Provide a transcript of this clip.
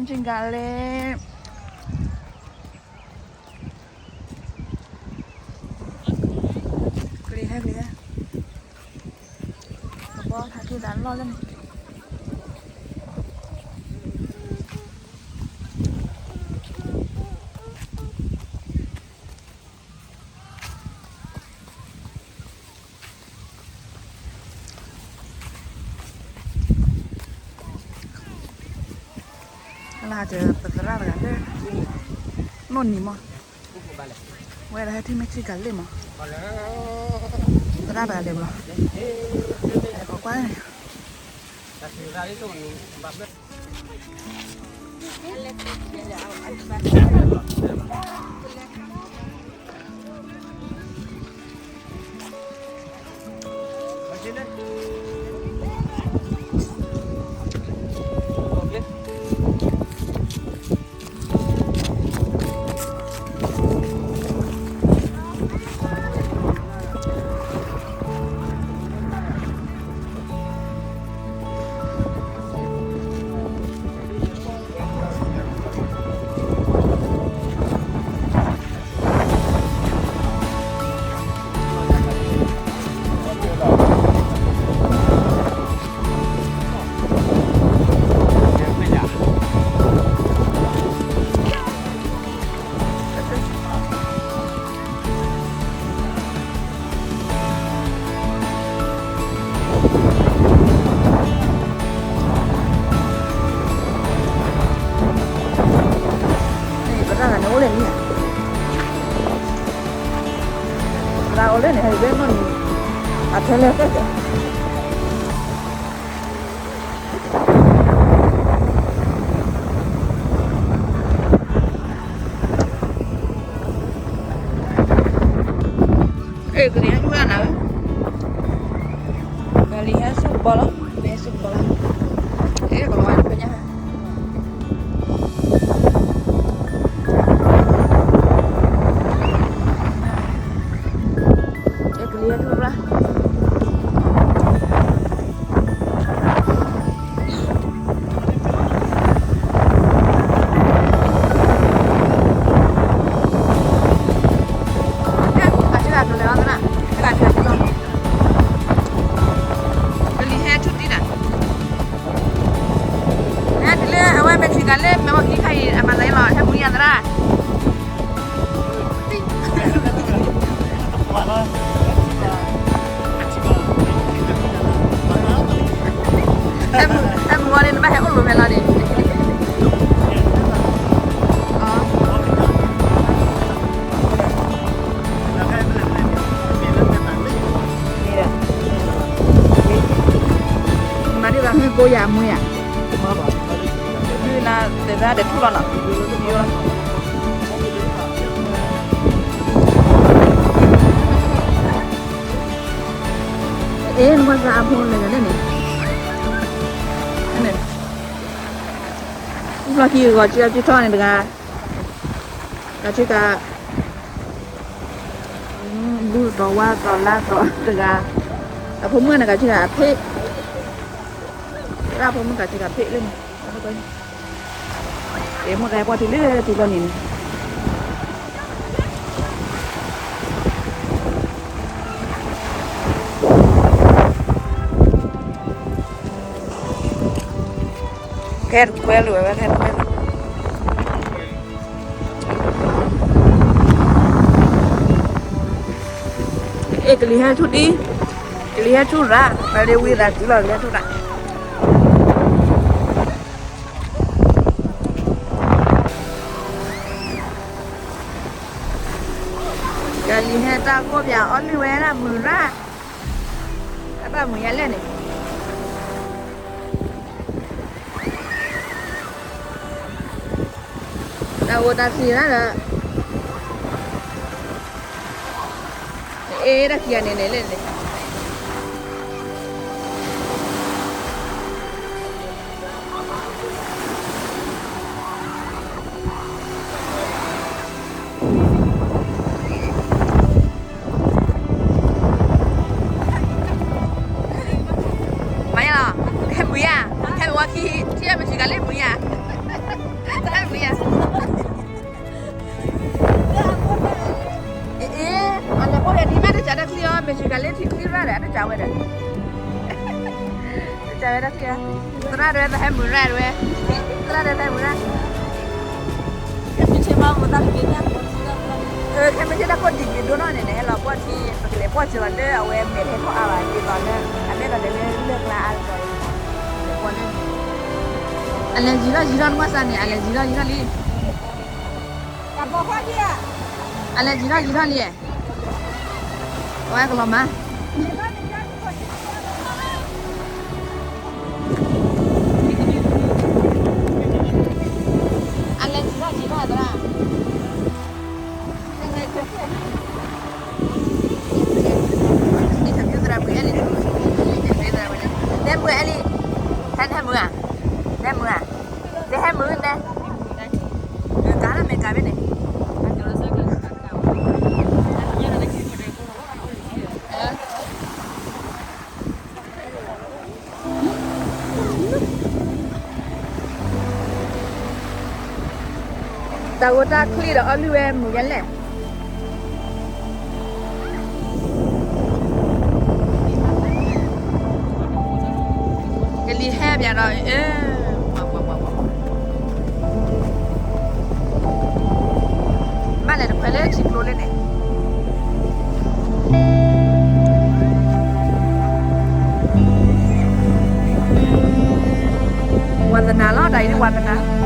ကလဲၤ ကလံၤဟဲ ကလံၤဟဲ ကဘီထးက့ၤသးလီၢ်လၢန့ၣ် လၢဟးစၢၤပသရၣ်တဂၤလၢ နီၢ်နံၤမး ဝဲဒၣ်ဟဲထံၣ်မ့ၢ်ထံၣ်ကၤလ့ၣ်မး သရၣ်တဂၤလဲၤဘျီ ဟဲခိးကွၢ်န့ၣ် ပသရၣ်န့ၣ်အိၣ်လၢန့ၣ်ဧါ, သရၣ်အိၣ်လၢန့ၣ် ဟဲက့ၤနီၢ်နံၤ, အထဲလဲၣ်ကဲကဲ အဲ ကလံၤဟဲဆူၣ်တၢ်နၤဧၢ, ကလံၤဟဲဆူၣ်ကဘီလီၤ, ကလံၤဟဲဆူၣ်ကဘီလီၤ, အဲ ကလီၤဝဲတဖျၢၣ်ညါ, အဲ ကလံၤဟဲဆူၣ်တၢ် ကလံၤဟဲဆူၣ်တၢ်နၤ, ဟဲတုၤလၢအဝဲမဲာ်ထံကၤလၢမဲာ်ဝီခံခါအံၤ အမၤသးအံၤလီၤ ဟဲပူၤယၤသရၣ် ဟဲမုၢ်ဝါန့ၣ် နဘၣ်ဟဲအိၣ်လိၤဖဲလီၤန့ၣ်, မၤဒ်သိးဟ့ၣ်ကိးယၤမွံဧါ, ဒုးနၤတဲသရၣ်ဒီးထူၣ်လီၤနီၤ, အ့ နကွၢ်သရၣ်အဖိလဲၤဂၤလဲၣ်န့ၣ်, ဘျီခံဂီၤကၠံအီၣ်ကၠံထီၣ်န့ၣ်တဂၤ, ကဆ့ကၤ ဘူၣ်တီၤဝါတီၤလါတီၤတဂၤ, အဖိမုၣ်န့ၣ်ကဆ့ကၤအဖ့ၣ်, သရၣ်ဖိမုၣ်ကဆ့ကၤဖ့ၣ်လၢန့ၣ်, အ့ မိၢ်တၢ်ဟဲပှၢ်ထံလၢထံဘျီန့ၣ်န့ၣ် ဖဲတခွဲလိာ်ဝဲ ဖဲတခွဲလိာ်, အ့ ကလံၤဟဲဆူၣ်ဒံ, ကလံၤဟဲဆူၣ်ရၣ်, ပှၤလၢဝံသးစူၤလီၤ ကလံၤဟဲဆူၣ်ရၣ် ကလံၤဟဲတၢ်ကိၢ်ပၠးအီလုၢ်ဝဲဒၣ်မုၢ်ရၣ်, တၢ်ဘၣ်မုၢ်ယါလဲၣ်န့ၣ်, တၢ်အိၣ်တၢ်စံးနၤဒီး အ့ တၢ်ခံဂၤန့ၣ်န့ၣ်လဲၣ်န့ၣ် မၤယါလီၤ, ဟဲပူၤယါ, ဟဲပူၤဝဲခံ, ထံၣ်မ့ၢ်စှၤကၤလၢပူၤယါ, မ့ၢ်စ့ၢ်ကီးလၢထံချံရၣ်ဒီး အတၢ်ဝဲဒီး တၢ်ဝဲဒၣ်ခံဂၤ, သရၣ်ဒၣ်ဝဲ သဟဲမုာ်ရၣ်ဒၣ်ဝဲ, သရၣ်ဒၣ်သဟဲမုာ်ရၣ်, ခဲမုၢ်ဆ့ၣ်တၢ်ကိၢ်ဒံးက့ၤဒိၣ်နီၢ်န့ၣ်န့ၣ် ဟဲလီၤပှီၢ်ထံ ပကလဲၤပှီၢ်စၢၤလီၤလၢအဝဲမဲာ်ဟဲထီၣ်အါဘၣ် ဒ်သိးလၢ အမ့ၢ်ဒီးလဲၤလၢလၢၢ်ကျါအါကီး အလဲၤယံၤထီၣ်ယံၤထီၣ်နကွၢ်စၢ်န့ၣ် အလဲၤယံၤထီၣ်ယံၤထီၣ်လံ, အလဲၤယံၤထီၣ်ယံၤထီၣ်လံ, အဝဲကလီၤမၢ်, အလဲၤယံၤထီၣ်ယံၤထီၣ်သရၣ် သရၣ်ပှ့ၤအဲၣ်လံ, သရၣ်ပှ့ၤအဲၣ်လံ, ဟဲနဟဲမုာ်ဧါ, နဟဲမုာ်ဧါ, တဟဲမုာ်နဲ, ကါလၢမဲာ်ကါဖဲန့ၣ် တၢ်ဂိၢ်တၢ်ချံဒီးအီလုၢ်ဝဲမုာ်ယဲလဲၣ်, ကလံၤဟဲပၠးဒီး ဘၣ်လဲၤတခွဲလၢထံကျိလၢန့ၣ် ဝါသနာလီၤ တၢ်အံၤန့ၣ်ဝါသနာ